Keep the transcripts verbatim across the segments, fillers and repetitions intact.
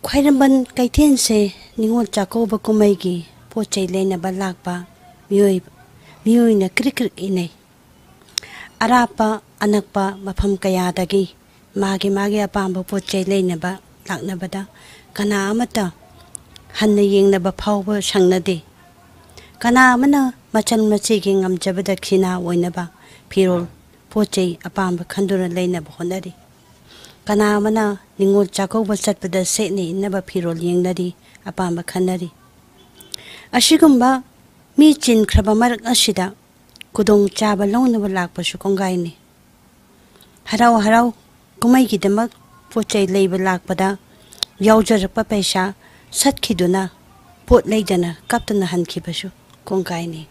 ꯈ꯭ꯋꯥꯏꯔꯝꯕꯟ ꯀꯩꯊꯦꯜꯁꯦ ꯅꯤꯉꯣꯜ ꯆꯥꯛꯀꯧꯕ ꯀꯨꯝꯍꯩꯒꯤ ꯄꯣꯠ ꯆꯩ ꯂꯩꯅꯕ ꯂꯥꯛꯄ ꯃꯤꯑꯣꯏ ꯃꯤꯑꯣꯏꯅ ꯀ꯭ꯔꯤꯛ ꯀ꯭ꯔꯤꯛ ꯏꯟꯅꯩ꯫ ꯑꯔꯥꯞꯄ ꯑꯅꯛꯄ ꯃꯐꯝ ꯀꯌꯥꯗꯒꯤ ꯃꯥꯒꯤ ꯃꯥꯒꯤ ꯑꯄꯥꯝꯕ ꯄꯣꯠ ꯆꯩ ꯂꯩꯅꯕ ꯂꯥꯛꯅꯕꯗ ꯀꯅꯥ ꯑꯃꯠꯇ ꯍꯟꯅ ꯌꯦꯡꯅꯕ ꯐꯥꯎꯕ ꯁꯪꯅꯗꯦ꯫ ꯀꯅꯥ ꯑꯃꯅ ꯃꯆꯟ ꯃꯆꯦꯒꯤ ꯉꯝꯖꯕ ꯗꯈꯤꯅꯥ ꯑꯣꯏꯅꯕ ꯐꯤꯔꯣꯜ ꯄꯣꯠ ꯆꯩ ꯑꯄꯥꯝꯕ ꯈꯟꯗꯨꯅ ꯂꯩꯅꯕ ꯍꯣꯠꯅꯔꯤ꯫ ꯀꯅꯥ ꯑꯃꯅ ꯅꯤꯉꯣꯜ ꯆꯥꯛꯀꯧꯕ ꯆꯠꯄꯗ ꯁꯦꯠꯅ ꯏꯟꯅꯕ ꯐꯤꯔꯣꯜ ꯌꯦꯡꯅꯔꯤ, ꯑꯄꯥꯝꯕ ꯈꯟꯅꯔꯤ꯫ ꯑꯁꯤꯒꯨꯝꯕ ꯃꯤ ꯆꯤꯟꯈ꯭ꯔꯕ ꯃꯔꯛ ꯑꯁꯤꯗ ꯈꯨꯗꯣꯡꯆꯥꯕ ꯂꯧꯅꯕ ꯂꯥꯛꯄꯁꯨ ꯀꯣꯡꯒꯥꯏꯅꯤ꯫ ꯍꯔꯥꯎ ꯍꯔꯥꯎ ꯀꯨꯝꯍꯩꯒꯤꯗꯃꯛ ꯄꯣꯠ ꯆꯩ ꯂꯩꯕ ꯂꯥꯛꯄꯗ ꯌꯥꯎꯖꯔꯛꯄ ꯄꯩꯁꯥ ꯁꯠꯈꯤꯗꯨꯅ ꯄꯣꯠ ꯂꯩꯗꯅ ꯀꯞꯇꯨꯅ ꯍꯟꯈꯤꯕꯁꯨ ꯀꯣꯡꯒꯥꯏꯅꯤ꯫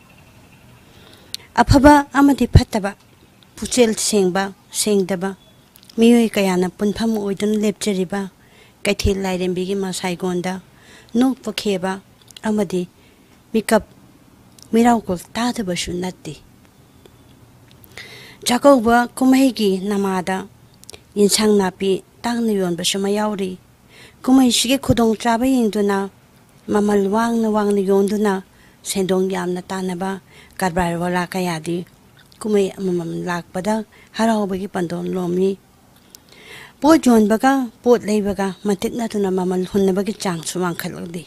ꯑꯐꯕ ꯑꯃꯗꯤ ꯐꯠꯇꯕ, ꯄꯨꯛꯆꯦꯜ ꯁꯦꯡꯕ ꯁꯦꯡꯗꯕ ꯃꯤꯑꯣꯏ ꯀꯌꯥꯅ ꯄꯨꯟꯐꯝ ꯑꯣꯏꯗꯨꯅ ꯂꯦꯞꯆꯔꯤꯕ ꯀꯩꯊꯦꯜ ꯂꯥꯏꯔꯦꯝꯕꯤꯒꯤ ꯃꯁꯥꯏꯒꯣꯟꯗ ꯅꯣꯛꯄ ꯈꯦꯕ ꯑꯃꯗꯤ ꯃꯤꯀꯞ ꯃꯤꯔꯥꯎꯀꯨꯜ ꯇꯥꯗꯕꯁꯨ ꯅꯠꯇꯦ꯫ ꯆꯥꯛꯀꯧꯕ ꯀꯨꯝꯍꯩꯒꯤ ꯅꯃꯥꯗ ꯌꯦꯟꯁꯥꯡ ꯅꯥꯄꯤ ꯇꯥꯡꯅ ꯌꯣꯟꯕꯁꯨ ꯃꯌꯥꯎꯔꯤ꯫ ꯀꯨꯝꯍꯩꯁꯤꯒꯤ ꯈꯨꯗꯣꯡꯆꯥꯕ ꯌꯦꯡꯗꯨꯅ ꯃꯃꯜ ꯋꯥꯡꯅ ꯋꯥꯡꯅ ꯌꯣꯟꯗꯨꯅ ꯁꯦꯟꯗꯣꯡ ꯌꯥꯝꯅ ꯇꯥꯟꯅꯕ ꯀꯔꯕꯥꯔ ꯋꯥꯂꯥ ꯀꯌꯥꯗꯤ ꯀꯨꯝꯍꯩ ꯑꯃꯃꯝ ꯂꯥꯛꯄꯗ ꯍꯔꯥꯎꯕꯒꯤ ꯄꯟꯗꯣꯟ ꯂꯣꯝꯃꯤ꯫ ꯄꯣꯠ ꯌꯣꯟꯕꯒ ꯄꯣꯠ ꯂꯩꯕꯒ ꯃꯟꯇꯤꯛ ꯅꯠꯇꯅ ꯃꯃꯜ ꯍꯨꯟꯅꯕꯒꯤ ꯆꯥꯡꯁꯨ ꯋꯥꯡꯈꯠꯂꯛꯂꯤ꯫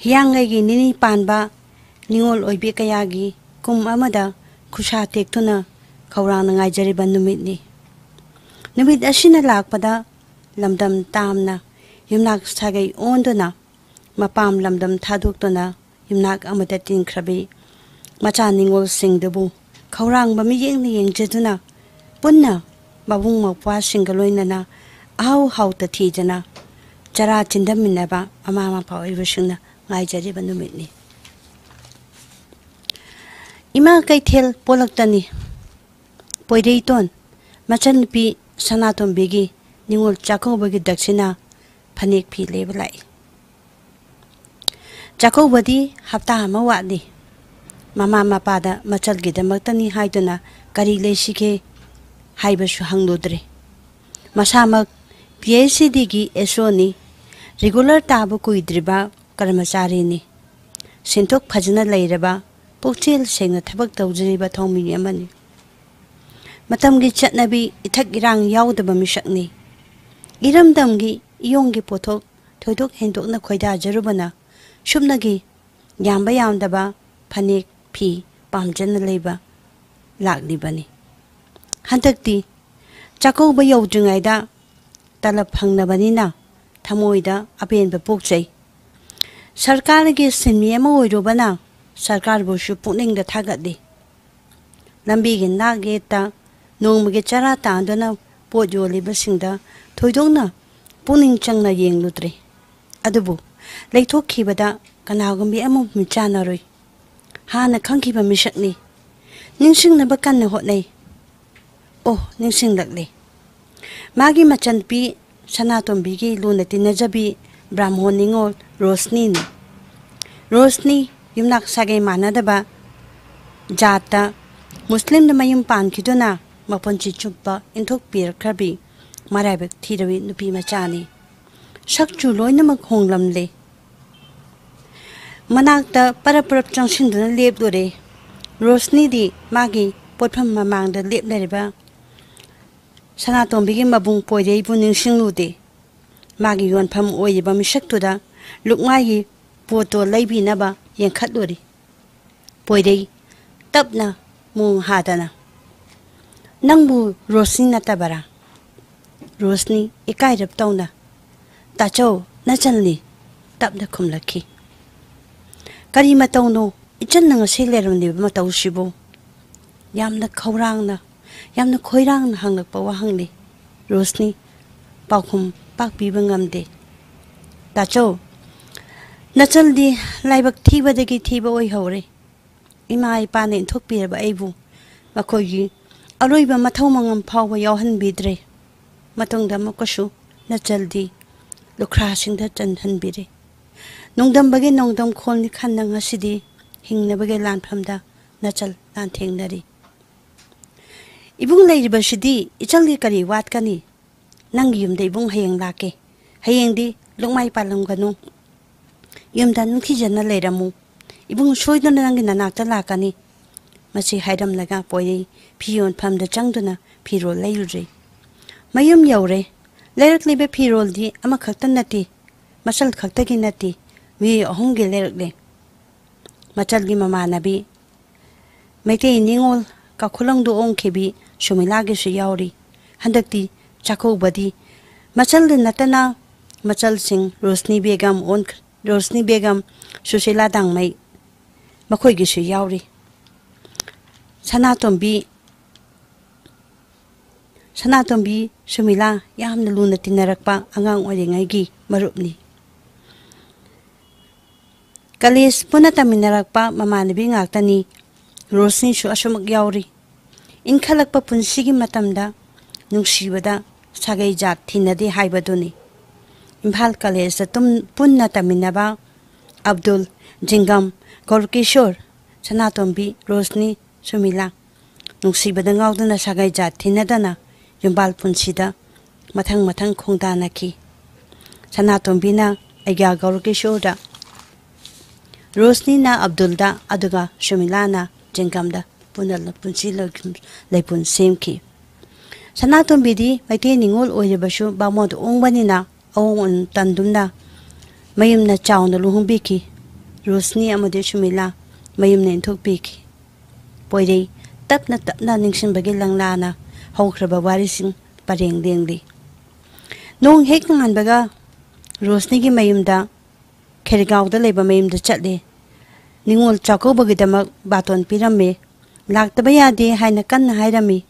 ꯍꯤꯌꯥꯡꯒꯩꯒꯤ ꯅꯤꯅꯤ ꯄꯥꯟꯕ ꯅꯤꯉꯣꯜ ꯑꯣꯏꯕꯤ ꯀꯌꯥꯒꯤ ꯀꯨꯝ ꯑꯃꯗ ꯈꯨꯠꯁꯥ ꯇꯦꯛꯇꯨꯅ ꯈꯧꯔꯥꯡꯅ ꯉꯥꯏꯖꯔꯤꯕ ꯅꯨꯃꯤꯠꯅꯤ꯫ ꯅꯨꯃꯤꯠ ꯑꯁꯤꯅ ꯂꯥꯛꯄꯗ ꯂꯝꯗꯝ ꯇꯥꯝꯅ ꯌꯨꯝꯅꯥꯛ ꯁꯥꯒꯩ ꯑꯣꯟꯗꯨꯅ ꯃꯄꯥꯝ ꯂꯝꯗꯝ ꯊꯥꯗꯣꯛꯇꯨꯅ ꯌꯨꯝꯅꯥꯛ ꯑꯃꯗ ꯇꯤꯟꯈ꯭ꯔꯕꯤ ꯃꯆꯥ ꯅꯤꯉꯣꯜꯁꯤꯡꯗꯨꯕꯨ ꯈꯧꯔꯥꯡꯕ ꯃꯤꯠꯌꯦꯡꯅ ꯌꯦꯡꯖꯗꯨꯅ ꯄꯨꯟꯅ ꯃꯕꯨꯡ ꯃꯧꯄ꯭ꯋꯥꯁꯤꯡꯒ ꯂꯣꯏꯅꯅ ꯑꯍꯥꯎ ꯍꯥꯎꯇ ꯊꯤꯗꯅ ꯆꯔꯥ ꯆꯤꯟꯗꯃꯤꯟꯅꯕ ꯃꯃꯥ ꯃꯄꯥ ꯑꯣꯏꯕꯁꯤꯡꯅ ꯉꯥꯏꯖꯔꯤꯕ ꯅꯨꯃꯤꯠꯅꯤ꯫ ꯏꯃꯥ ꯀꯩꯊꯦꯜ ꯄꯣꯂꯛꯇꯅꯤ ꯄꯣꯏꯔꯩꯇꯣꯟ ꯃꯆꯟꯅꯨꯄꯤ ꯁꯅꯥꯇꯣꯝꯕꯤꯒꯤ ꯅꯤꯉꯣꯜ ꯆꯥꯛꯀꯧꯕꯒꯤ ꯗꯛꯁꯤꯅꯥ ꯐꯅꯦꯛ ꯐꯤ ꯂꯩꯕ ꯂꯥꯛꯏ꯫ ꯆꯥꯛꯀꯧꯕꯗꯤ ꯍꯞꯇꯥ ꯑꯃ ꯋꯥꯠꯂꯤ꯫ ꯃꯃꯥ ꯃꯄꯥꯗ ꯃꯆꯜꯒꯤꯗꯃꯛꯇꯅꯤ ꯍꯥꯏꯗꯨꯅ ꯀꯔꯤ ꯂꯩꯁꯤꯒꯦ ꯍꯥꯏꯕꯁꯨ ꯍꯪꯂꯨꯗ꯭ꯔꯦ꯫ ꯃꯁꯥꯃꯛ ꯄꯤ ꯑꯩꯆ ꯁꯤ ꯗꯤꯒꯤ ꯑꯦꯁ ꯑꯣꯅꯤ꯫ ꯔꯤꯒꯨꯂꯔ ꯇꯥꯕ ꯀꯨꯏꯗ꯭ꯔꯤꯕ ꯀꯔꯃꯆꯥꯔꯤꯅꯤ꯫ ꯁꯦꯟꯊꯣꯛ ꯐꯖꯅ ꯂꯩꯔꯕ, ꯄꯨꯛꯆꯦꯜ ꯁꯦꯡꯅ ꯊꯕꯛ ꯇꯧꯖꯔꯤꯕ ꯊꯧꯃꯤ ꯑꯃꯅꯤ꯫ ꯃꯇꯝꯒꯤ ꯆꯠꯅꯕꯤ, ꯏꯊꯛ ꯏꯔꯥꯡ ꯌꯥꯎꯗꯕ ꯃꯤꯁꯛꯅꯤ꯫ ꯏꯔꯝꯗꯝꯒꯤ ꯏꯌꯣꯡꯒꯤ ꯄꯣꯠꯊꯣꯛ ꯊꯣꯏꯗꯣꯛ ꯍꯦꯟꯗꯣꯛꯅ ꯈꯣꯏꯗꯥꯖꯔꯨꯕꯅ ꯁꯨꯞꯅꯒꯤ ꯌꯥꯝꯕ ꯌꯥꯝꯗꯕ ꯐꯅꯦꯛ ꯐꯤ ꯄꯥꯝꯖꯅ ꯂꯩꯕ ꯂꯥꯛꯂꯤꯕꯅꯤ꯫ ꯍꯟꯗꯛꯇꯤ ꯆꯥꯛꯀꯧꯕ ꯌꯧꯗ꯭ꯔꯤꯉꯩꯗ ꯇꯂꯞ ꯐꯪꯅꯕꯅꯤꯅ ꯊꯃꯣꯏꯗ ꯑꯄꯦꯟꯕ ꯄꯣꯛꯆꯩ꯫ ꯁꯔꯀꯥꯔꯒꯤ ꯁꯤꯟꯃꯤ ꯑꯃ ꯑꯣꯏꯔꯨꯕꯅ ꯁꯔꯀꯥꯔꯕꯨꯁꯨ ꯄꯨꯛꯅꯤꯡꯗ ꯊꯥꯒꯠꯂꯤ꯫ ꯂꯝꯕꯤꯒꯤ ꯅꯥꯛ ꯌꯦꯠꯇ ꯅꯣꯡꯃꯒꯤ ꯆꯔꯥ ꯇꯥꯟꯗꯨꯅ ꯄꯣꯠ ꯌꯣꯜꯂꯤꯕꯁꯤꯡꯗ ꯊꯣꯏꯗꯣꯛꯅ ꯄꯨꯛꯅꯤꯡ ꯆꯪꯅ ꯌꯦꯡꯂꯨꯗ꯭ꯔꯦ꯫ ꯑꯗꯨꯕꯨ ꯂꯩꯊꯣꯛꯈꯤꯕꯗ ꯀꯅꯥꯒꯨꯝꯕꯤ ꯑꯃ ꯃꯤꯠꯆꯥꯟꯅꯔꯨꯏ꯫ ꯍꯥꯟꯅ ꯈꯪꯈꯤꯕ ꯃꯤꯁꯛꯅꯤ꯫ ꯅꯤꯡꯁꯤꯡꯅꯕ ꯀꯟꯅ ꯍꯣꯠꯅꯩ꯫ ꯑꯣ, ꯅꯤꯡꯁꯤꯡꯂꯛꯂꯦ꯫ ꯃꯥꯒꯤ ꯃꯆꯟꯅꯨꯄꯤ ꯁꯅꯥꯇꯣꯝꯕꯤꯒꯤ ꯂꯨꯅ ꯇꯤꯟꯅꯖꯕꯤ ꯕ꯭ꯔꯥꯍꯃꯣꯟ ꯅꯤꯉꯣꯜ ꯔꯣꯁꯅꯤꯅꯤ꯫ ꯔꯣꯁꯅꯤ ꯌꯨꯝꯅꯥꯛ ꯁꯥꯒꯩ ꯃꯥꯟꯅꯗꯕ ꯖꯥꯠꯇ ꯃꯨꯁꯂꯤꯝꯗ ꯃꯌꯨꯝ ꯄꯥꯟꯈꯤꯗꯨꯅ ꯃꯄꯨꯟꯁꯤ ꯆꯨꯞꯄ ꯏꯟꯊꯣꯛꯄꯤꯔꯛꯈ꯭ꯔꯕꯤ ꯃꯔꯥꯏꯕꯛ ꯊꯤꯔꯕꯤ ꯅꯨꯄꯤ ꯃꯆꯥꯅꯤ꯫ ꯁꯛꯁꯨ ꯂꯣꯏꯅꯃꯛ ꯍꯣꯡꯂꯝꯂꯦ꯫ ꯃꯅꯥꯛꯇ ꯄꯔꯞ ꯄꯔꯞ ꯆꯪꯁꯤꯟꯗꯨꯅ ꯂꯦꯞꯂꯨꯔꯦ꯫ ꯔꯣꯁꯅꯤꯗꯤ ꯃꯥꯒꯤ ꯄꯣꯠꯐꯝ ꯃꯃꯥꯡꯗ ꯂꯦꯞꯂꯔꯤꯕ ꯁꯅꯥꯇꯣꯝꯕꯤꯒꯤ ꯃꯕꯨꯡ ꯄꯣꯏꯔꯩꯕꯨ ꯅꯤꯡꯁꯤꯡꯂꯨꯗꯦ꯫ ꯃꯥꯒꯤ ꯌꯣꯟꯐꯝ ꯑꯣꯏꯔꯤꯕ ꯃꯤꯁꯛꯇꯨꯗ ꯂꯨꯛꯃꯥꯏꯒꯤ ꯄꯣꯠꯇꯣ ꯂꯩꯕꯤꯅꯕ ꯌꯦꯡꯈꯠꯂꯨꯔꯤ꯫ ꯄꯣꯏꯔꯩ ꯇꯞꯅ ꯃꯣꯡ ꯍꯥꯗꯅ, "ꯅꯪꯕꯨ ꯔꯣꯁꯅꯤ ꯅꯠꯇꯕꯔꯥ?" ꯔꯣꯁꯅꯤ ꯏꯀꯥꯏꯔꯞ ꯇꯧꯅ, "ꯇꯥꯆꯧ, ꯅꯆꯜꯅꯤ," ꯇꯞꯅ ꯈꯨꯝꯂꯛꯈꯤ꯫ "ꯀꯔꯤ ꯃꯇꯧꯅꯣ ꯏꯆꯟꯅ ꯉꯁꯤ ꯂꯩꯔꯝꯂꯤꯕ ꯃꯇꯧꯁꯤꯕꯨ?" ꯌꯥꯝꯅ ꯈꯧꯔꯥꯡꯅ, ꯌꯥꯝꯅ ꯈꯣꯏꯔꯥꯡꯅ ꯍꯪꯂꯛꯄ ꯋꯥꯍꯪꯅꯤ꯫ ꯔꯣꯁꯅꯤ ꯄꯥꯎꯈꯨꯝ ꯄꯥꯛ ꯄꯤꯕ ꯉꯝꯗꯦ꯫ "ꯇꯥꯆꯧ, ꯅꯆꯜꯗꯤ ꯂꯥꯏꯕꯛ ꯊꯤꯕꯗꯒꯤ ꯊꯤꯕ ꯑꯣꯏꯍꯧꯔꯦ꯫ ꯏꯃꯥ ꯏꯄꯥꯅ ꯏꯟꯊꯣꯛꯄꯤꯔꯕ ꯑꯩꯕꯨ ꯃꯈꯣꯏꯒꯤ ꯑꯔꯣꯏꯕ ꯃꯊꯧ ꯃꯉꯝ ꯐꯥꯎꯕ ꯌꯥꯎꯍꯟꯕꯤꯗ꯭ꯔꯦ꯫ ꯃꯇꯨꯡꯗ ꯑꯃꯨꯛꯀꯁꯨ ꯅꯆꯜꯗꯤ ꯂꯨꯈ꯭ꯔꯥꯁꯤꯡꯗ ꯆꯟꯍꯟꯕꯤꯔꯦ꯫ ꯅꯣꯡꯗꯝꯕꯒꯤ ꯅꯣꯡꯗꯝ ꯈꯣꯜꯅꯤ ꯈꯟꯅ ꯉꯁꯤꯗꯤ ꯍꯤꯡꯅꯕꯒꯤ ꯂꯥꯟꯐꯝꯗ ꯅꯆꯜ ꯂꯥꯟꯊꯦꯡꯅꯔꯤ꯫ ꯏꯕꯨꯡ ꯂꯩꯔꯤꯕꯁꯤꯗꯤ ꯏꯆꯜꯒꯤ ꯀꯔꯤ ꯋꯥꯠꯀꯅꯤ? "ꯅꯪꯒꯤ ꯌꯨꯝꯗ ꯏꯕꯨꯡ ꯍꯌꯦꯡ ꯂꯥꯛꯀꯦ꯫ ꯍꯌꯦꯡꯗꯤ ꯂꯨꯛꯃꯥꯏ ꯄꯥꯜꯂꯝꯒꯅꯨ꯫ ꯌꯨꯝꯗ ꯅꯤꯡꯊꯤꯖꯅ ꯂꯩꯔꯝꯃꯨ꯫ ꯏꯕꯨꯡ ꯁꯣꯏꯗꯅ ꯅꯪꯒꯤ ꯅꯅꯥꯛꯇ ꯂꯥꯛꯀꯅꯤ"꯫ ꯃꯁꯤ ꯍꯥꯏꯔꯝꯂꯒ ꯄꯣꯏꯔꯩ ꯐꯤ ꯌꯣꯟꯐꯝꯗ ꯆꯪꯗꯨꯅ ꯐꯤꯔꯣꯜ ꯂꯩꯔꯨꯔꯦ꯫ ꯃꯌꯨꯝ ꯌꯧꯔꯦ꯫ ꯂꯩꯔꯛꯂꯤꯕ ꯐꯤꯔꯣꯜꯗꯤ ꯑꯃꯈꯛꯇ ꯅꯠꯇꯦ, ꯃꯆꯜ ꯈꯛꯇꯒꯤ ꯅꯠꯇꯦ, ꯃꯤꯑꯣꯏ ꯑꯍꯨꯝꯒꯤ ꯂꯩꯔꯛꯂꯦ꯫ ꯃꯆꯜꯒꯤ ꯃꯃꯥꯟꯅꯕꯤ ꯃꯩꯇꯩ ꯅꯤꯉꯣꯜ ꯀꯥꯈꯨꯂꯪꯗꯨ ꯑꯣꯡꯈꯤꯕꯤ ꯁꯨꯃꯤꯂꯥꯒꯤꯁꯨ ꯌꯥꯎꯔꯤ꯫ ꯍꯟꯗꯛꯇꯤ ꯆꯥꯛꯀꯧꯕꯗꯤ ꯃꯆꯜꯗ ꯅꯠꯇꯅ ꯃꯆꯜꯁꯤꯡ ꯔꯣꯁꯅꯤ ꯕꯦꯒꯝ ꯑꯣꯟ-, ꯔꯣꯁꯅꯤ ꯕꯦꯒꯝ, ꯁꯨꯁꯤꯂꯥ ꯗꯥꯡꯃꯩ ꯃꯈꯣꯏꯒꯤꯁꯨ ꯌꯥꯎꯔꯤ꯫ ꯁꯅꯥꯇꯣꯝꯕꯤ, ꯁꯅꯥꯇꯣꯝꯕꯤ ꯁꯨꯃꯤꯂꯥ ꯌꯥꯝꯅ ꯂꯨꯅ ꯇꯤꯟꯅꯔꯛꯄ ꯑꯉꯥꯡ ꯑꯣꯏꯔꯤꯉꯩꯒꯤ ꯃꯔꯨꯞꯅꯤ꯫ ꯀꯂꯦꯖ ꯄꯨꯟꯅ ꯇꯝꯃꯤꯟꯅꯔꯛꯄ ꯃꯃꯥꯟꯅꯕꯤ ꯉꯥꯛꯇꯅꯤ꯫ ꯔꯣꯁꯅꯤꯁꯨ ꯑꯁꯨꯃꯛ ꯌꯥꯎꯔꯤ꯫ ꯏꯟꯈꯠꯂꯛꯄ ꯄꯨꯟꯁꯤꯒꯤ ꯃꯇꯝꯗ ꯅꯨꯡꯁꯤꯕꯗ ꯁꯥꯒꯩ ꯖꯥꯠ ꯊꯤꯅꯗꯦ ꯍꯥꯏꯕꯗꯨꯅꯤ꯫ ꯏꯝꯐꯥꯜ ꯀꯂꯦꯖꯇ ꯇꯨꯝ-, ꯄꯨꯟꯅ ꯇꯝꯃꯤꯟꯅꯕ ꯑꯕꯗꯨꯜ, ꯖꯤꯡꯒꯝ, ꯒꯧꯔꯀꯤꯁꯣꯔ, ꯁꯅꯥꯇꯣꯝꯕꯤ, ꯔꯣꯁꯅꯤ, ꯁꯨꯃꯤꯂꯥ ꯅꯨꯡꯁꯤꯕꯗ ꯉꯥꯎꯗꯨꯅ ꯁꯥꯒꯩ ꯖꯥꯠ ꯊꯤꯅꯗꯅ ꯌꯨꯝꯕꯥꯜ ꯄꯨꯟꯁꯤꯗ ꯃꯊꯪ ꯃꯊꯪ ꯈꯣꯡꯗꯥꯅꯈꯤ꯫ ꯁꯅꯥꯇꯣꯝꯕꯤꯅ ꯑꯩꯒ꯭ꯌꯥ ꯒꯧꯔꯀꯤꯁꯣꯔꯗ, ꯔꯣꯁꯅꯤꯅ ꯑꯕꯗꯨꯜꯗ, ꯑꯗꯨꯒ ꯁꯨꯃꯤꯂꯥꯅ ꯖꯤꯡꯒꯝꯗ ꯄꯨꯟꯅ ꯄꯨꯟꯁꯤ ꯂꯩ-, ꯂꯩꯄꯨꯟ ꯁꯦꯝꯈꯤ꯫ ꯁꯅꯥꯇꯣꯝꯕꯤꯗꯤ ꯃꯩꯇꯩ ꯅꯤꯉꯣꯜ ꯑꯣꯏꯔꯕꯁꯨ ꯕꯥꯃꯣꯟꯗ ꯑꯣꯡꯕꯅꯤꯅ ꯑꯑꯣꯡ ꯑꯅꯨ ꯇꯟꯗꯨꯅ ꯃꯌꯨꯝꯅ ꯆꯥꯎꯅ ꯂꯨꯍꯣꯡꯕꯤꯈꯤ꯫ ꯔꯣꯁꯅꯤ ꯑꯃꯗꯤ ꯁꯨꯃꯤꯂꯥ ꯃꯌꯨꯝꯅ ꯏꯟꯊꯣꯛꯄꯤꯈꯤ꯫ ꯄꯣꯏꯔꯩ ꯇꯞꯅ ꯇꯞꯅ ꯅꯤꯡꯁꯤꯡꯕꯒꯤ ꯂꯪꯂꯥꯅ ꯍꯧꯈ꯭ꯔꯕ ꯋꯥꯔꯤꯁꯤꯡ ꯄꯔꯦꯡ ꯂꯦꯡꯂꯤ꯫ ꯅꯣꯡ ꯍꯦꯛ ꯉꯥꯟꯕꯒ ꯔꯣꯁꯅꯤꯒꯤ ꯃꯌꯨꯝꯗ ꯈꯦꯔꯒꯥꯎꯗ ꯂꯩꯕ ꯃꯌꯨꯝꯗ ꯆꯠꯂꯦ꯫ ꯅꯤꯉꯣꯜ ꯆꯥꯛꯀꯧꯕꯒꯤꯗꯃꯛ ꯕꯥꯇꯣꯟ ꯄꯤꯔꯝꯃꯦ꯫ ꯂꯥꯛꯇꯕ ꯌꯥꯗꯦ ꯍꯥꯏꯅ ꯀꯟꯅ ꯍꯥꯏꯔꯝꯃꯤ꯫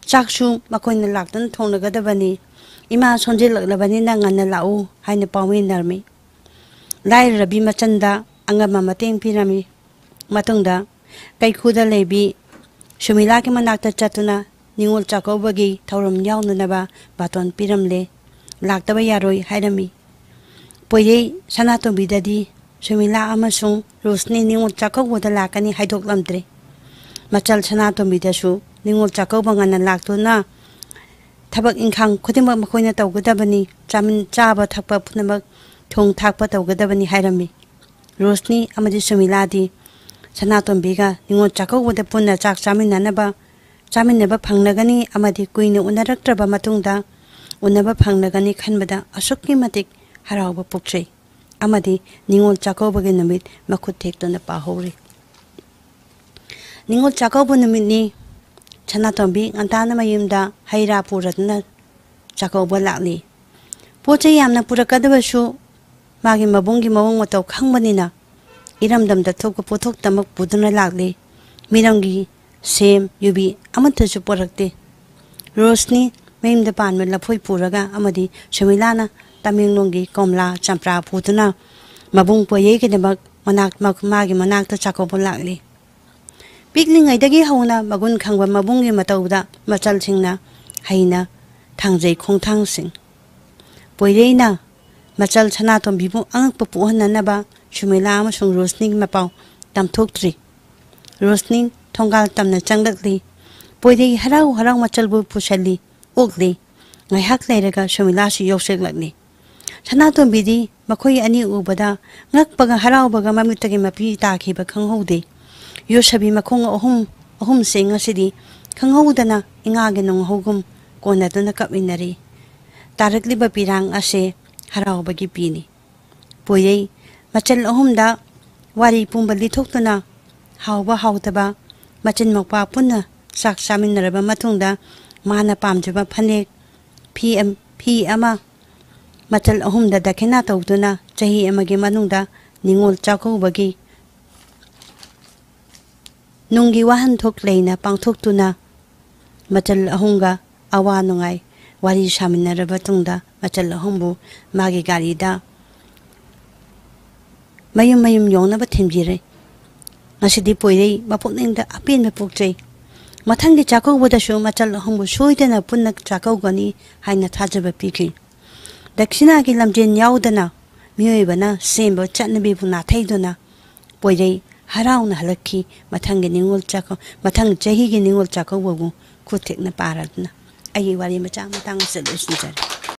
ꯆꯥꯛꯁꯨ ꯃꯈꯣꯏꯅ ꯂꯥꯛꯇꯨꯅ ꯊꯣꯡꯅꯒꯗꯕꯅꯤ꯫ ꯏꯃꯥ ꯁꯣꯟꯖꯤꯜꯂꯛꯂꯕꯅꯤꯅ ꯉꯟꯅ ꯂꯥꯛꯎ ꯍꯥꯏꯅ ꯄꯥꯎꯃꯤ ꯅꯔꯝꯃꯤ꯫ ꯂꯥꯏꯔꯔꯕꯤ ꯃꯆꯟꯗ ꯑꯉꯝꯕ ꯃꯇꯦꯡ ꯄꯤꯔꯝꯃꯤ꯫ ꯃꯇꯨꯡꯗ ꯀꯩꯈꯨꯗ ꯂꯩꯕꯤ ꯁꯨꯃꯤꯂꯥꯒꯤ ꯃꯅꯥꯛꯇ ꯆꯠꯇꯨꯅ ꯅꯤꯉꯣꯜ ꯆꯥꯛꯀꯧꯕꯒꯤ ꯊꯧꯔꯝ ꯌꯥꯎꯅꯅꯕ ꯕꯥꯇꯣꯟ ꯄꯤꯔꯝꯂꯦ꯫ ꯂꯥꯛꯇꯕ ꯌꯥꯔꯣꯏ ꯍꯥꯏꯔꯝꯃꯤ꯫ ꯄꯣꯏꯔꯩ ꯁꯅꯥꯇꯣꯝꯕꯤꯗꯗꯤ ꯁꯨꯃꯤꯂꯥ ꯑꯃꯁꯨꯡ ꯔꯣꯁꯅꯤ ꯅꯤꯉꯣꯜ ꯆꯥꯛꯀꯧꯕꯗ ꯂꯥꯛꯀꯅꯤ ꯍꯥꯏꯗꯣꯛꯂꯝꯗ꯭ꯔꯦ꯫ ꯃꯆꯜ ꯁꯅꯥꯇꯣꯝꯕꯤꯗꯁꯨ ꯅꯤꯉꯣꯜ ꯆꯥꯛꯀꯧꯕ ꯉꯟꯅ ꯂꯥꯛꯇꯨꯅ ꯊꯕꯛ ꯏꯪꯈꯥꯡ ꯈꯨꯗꯤꯡꯃꯛ ꯃꯈꯣꯏꯅ ꯇꯧꯒꯗꯕꯅꯤ, ꯆꯥꯃꯤꯟ-, ꯆꯥꯕ ꯊꯛꯄ ꯄꯨꯝꯅꯃꯛ ꯊꯣꯡ ꯊꯥꯛꯄ ꯇꯧꯒꯗꯕꯅꯤ ꯍꯥꯏꯔꯝꯃꯤ꯫ ꯔꯣꯁꯅꯤ ꯑꯃꯗꯤ ꯁꯨꯃꯤꯂꯥꯗꯤ ꯁꯅꯥꯇꯣꯝꯕꯤꯒ ꯅꯤꯉꯣꯜ ꯆꯥꯛꯀꯧꯕꯗ ꯄꯨꯟꯅ ꯆꯥꯛ ꯆꯥꯃꯤꯟꯅꯅꯕ, ꯆꯥꯃꯤꯟꯅꯕ ꯐꯪꯂꯒꯅꯤ ꯑꯃꯗꯤ ꯀꯨꯏꯅ ꯎꯅꯔꯛꯇ꯭ꯔꯕ ꯃꯇꯨꯡꯗ ꯎꯅꯕ ꯐꯪꯂꯒꯅꯤ ꯈꯟꯕꯗ ꯑꯁꯨꯛꯀꯤ ꯃꯇꯤꯛ ꯍꯔꯥꯎꯕ ꯄꯣꯛꯆꯩ꯫ ꯑꯃꯗꯤ ꯅꯤꯉꯣꯜ ꯆꯥꯛꯀꯧꯕꯒꯤ ꯅꯨꯃꯤꯠ ꯃꯈꯨꯠ ꯊꯦꯛꯇꯨꯅ ꯄꯥꯍꯧꯔꯤ꯫ ꯅꯤꯉꯣꯜ ꯆꯥꯛꯀꯧꯕ ꯅꯨꯃꯤꯠꯅꯤ꯫ ꯁꯅꯥꯇꯣꯝꯕꯤ ꯉꯟꯇꯥꯅ ꯃꯌꯨꯝꯗ ꯍꯩ ꯔꯥ ꯄꯨꯔꯗꯨꯅ ꯆꯥꯛꯀꯧꯕ ꯂꯥꯛꯂꯤ꯫ ꯄꯣꯠ ꯆꯩ ꯌꯥꯝꯅ ꯄꯨꯔꯛꯀꯗꯕꯁꯨ ꯃꯥꯒꯤ ꯃꯕꯨꯡꯒꯤ ꯃꯑꯣꯡ ꯃꯇꯧ ꯈꯪꯕꯅꯤꯅ ꯏꯔꯝꯗꯝꯗ ꯊꯣꯛꯄ ꯄꯣꯠꯊꯣꯛꯇꯃꯛ ꯄꯨꯗꯨꯅ ꯂꯥꯛꯂꯤ꯫ ꯃꯤꯔꯝꯒꯤ ꯁꯦꯝ, ꯌꯨꯕꯤ ꯑꯃꯠꯇꯁꯨ ꯄꯨꯔꯛꯇꯦ꯫ ꯔꯣꯁꯅꯤ ꯃꯌꯨꯝꯗ ꯄꯥꯟꯕ ꯂꯐꯣꯏ ꯄꯨꯔꯒ ꯑꯃꯗꯤ ꯁꯨꯃꯤꯂꯥꯅ ꯇꯃꯦꯡꯂꯣꯡꯒꯤ ꯀꯣꯝꯂꯥ, ꯆꯝꯄ꯭ꯔꯥ ꯄꯨꯗꯨꯅ ꯃꯕꯨꯡ ꯄꯣꯌꯦꯒꯤꯗꯃꯛ ꯃꯅꯥꯛ-, ꯃꯥꯒꯤ ꯃꯅꯥꯛꯇ ꯆꯥꯛꯀꯧꯕ ꯂꯥꯛꯂꯤ꯫ ꯄꯤꯛꯂꯤꯉꯩꯗꯒꯤ ꯍꯧꯅ ꯃꯒꯨꯟ ꯈꯪꯕ ꯃꯕꯨꯡꯒꯤ ꯃꯇꯧꯗ ꯃꯆꯜꯁꯤꯡꯅ ꯍꯩꯅ ꯊꯥꯡꯖꯩ ꯈꯣꯡꯊꯥꯡꯁꯤꯡ꯫ ꯄꯣꯏꯔꯩꯅ ꯃꯆꯜ ꯁꯅꯥꯇꯣꯝꯕꯤꯕꯨ ꯑꯉꯛꯄ ꯄꯣꯛꯍꯟꯅꯅꯕ ꯁꯨꯃꯤꯂꯥ ꯑꯃꯁꯨꯡ ꯔꯣꯁꯅꯤꯒꯤ ꯃꯄꯥꯎ ꯇꯝꯊꯣꯛꯇ꯭ꯔꯤ꯫ ꯔꯣꯁꯅꯤ ꯊꯣꯡꯒꯥꯜ ꯇꯝꯅ ꯆꯪꯂꯛꯂꯤ꯫ ꯄꯣꯏꯔꯩ ꯍꯔꯥꯎ ꯍꯔꯥꯎ ꯃꯆꯜꯕꯨ ꯄꯨꯁꯜꯂꯤ, ꯑꯣꯛꯂꯤ꯫ ꯉꯥꯏꯍꯥꯛ ꯂꯩꯔꯒ ꯁꯨꯃꯤꯂꯥꯁꯨ ꯌꯧꯁꯤꯜꯂꯛꯂꯤ꯫ ꯁꯅꯥꯇꯣꯝꯕꯤꯗꯤ ꯃꯈꯣꯏ ꯑꯅꯤ ꯎꯕꯗ ꯉꯛꯄꯒ ꯍꯔꯥꯎꯕꯒ ꯃꯃꯤꯠꯇꯒꯤ ꯃꯄꯤ ꯇꯥꯈꯤꯕ ꯈꯪꯍꯧꯗꯦ꯫ ꯌꯣꯠꯁꯕꯤ ꯃꯈꯣꯡ ꯑꯍꯨꯝ, ꯑꯍꯨꯝꯁꯦ ꯉꯁꯤꯗꯤ ꯈꯪꯍꯧꯗꯅ ꯏꯉꯥꯒꯤ ꯅꯣꯡꯍꯧꯒꯨꯝ ꯀꯣꯟꯅꯗꯨꯅ ꯀꯞꯃꯤꯟꯅꯔꯤ꯫ ꯇꯥꯔꯛꯂꯤꯕ ꯄꯤꯔꯥꯡ ꯑꯁꯦ ꯍꯔꯥꯎꯕꯒꯤ ꯄꯤꯅꯤ꯫ ꯄꯣꯏꯔꯩ ꯃꯆꯜ ꯑꯍꯨꯝꯗ ꯋꯥꯔꯤ ꯄꯨꯝꯕ ꯂꯤꯊꯣꯛꯇꯨꯅ ꯍꯥꯎꯕ ꯍꯥꯎꯇꯕ ꯃꯆꯤꯟ ꯃꯧꯄ꯭ꯋꯥ ꯄꯨꯟꯅ ꯆꯥꯛ ꯆꯥꯃꯤꯟꯅꯔꯕ ꯃꯇꯨꯡꯗ ꯃꯥꯅ ꯄꯥꯝꯖꯕ ꯐꯅꯦꯛ, ꯐꯤ ꯑꯝ-, ꯐꯤ ꯑꯃ ꯃꯆꯜ ꯑꯍꯨꯝꯗ ꯗꯈꯤꯅꯥ ꯇꯧꯗꯨꯅ ꯆꯍꯤ ꯑꯃꯒꯤ ꯃꯅꯨꯡꯗ ꯅꯤꯉꯣꯜ ꯆꯥꯛꯀꯧꯕꯒꯤ ꯅꯨꯡꯒꯤ ꯋꯥꯍꯟꯊꯣꯛ ꯂꯩꯅ ꯄꯥꯡꯊꯣꯛꯇꯨꯅ ꯃꯆꯜ ꯑꯍꯨꯝꯒ ꯑꯋꯥ ꯅꯨꯡꯉꯥꯏ ꯋꯥꯔꯤ ꯁꯥꯃꯤꯟꯅꯔꯕ ꯇꯨꯡꯗ ꯃꯆꯜ ꯑꯍꯨꯝꯕꯨ ꯃꯥꯒꯤ ꯒꯥꯔꯤꯗ ꯃꯌꯨꯝ ꯃꯌꯨꯝ ꯌꯧꯅꯕ ꯊꯤꯟꯕꯤꯔꯦ꯫ ꯉꯁꯤꯗꯤ ꯄꯣꯏꯔꯩ ꯃꯄꯨꯛꯅꯤꯡꯗ ꯑꯄꯦꯟꯕ ꯄꯣꯛꯆꯩ꯫ ꯃꯊꯪꯒꯤ ꯆꯥꯛꯀꯧꯕꯗꯁꯨ ꯃꯆꯜ ꯑꯍꯨꯝꯕꯨ ꯁꯣꯏꯗꯅ ꯄꯨꯟꯅ ꯆꯥꯛꯀꯧꯒꯅꯤ ꯍꯥꯏꯅ ꯊꯥꯖꯕ ꯄꯤꯈꯤ꯫ ꯗꯛꯁꯤꯅꯥꯒꯤ ꯂꯝꯖꯦꯟ ꯌꯥꯎꯗꯅ ꯃꯤꯑꯣꯏꯕꯅ ꯁꯦꯝꯕ ꯆꯠꯅꯕꯤꯕꯨ ꯅꯥꯊꯩꯗꯨꯅ ꯄꯣꯏꯔꯩ ꯍꯔꯥꯎꯅ ꯍꯜꯂꯛꯈꯤ꯫ ꯃꯊꯪꯒꯤ ꯅꯤꯉꯣꯜ ꯆꯥꯛꯀꯧ-, ꯃꯊꯪ ꯆꯍꯤꯒꯤ ꯅꯤꯉꯣꯜ ꯆꯥꯛꯀꯧꯕꯕꯨ ꯈꯨꯠ ꯊꯦꯛꯅ ꯄꯥꯔꯗꯨꯅ꯫ ꯑꯩꯒꯤ ꯋꯥꯔꯤ ꯃꯆꯥ ꯃꯇꯥꯡ ꯑꯁꯤꯗ ꯂꯣꯏꯁꯤꯟꯖꯔꯦ꯫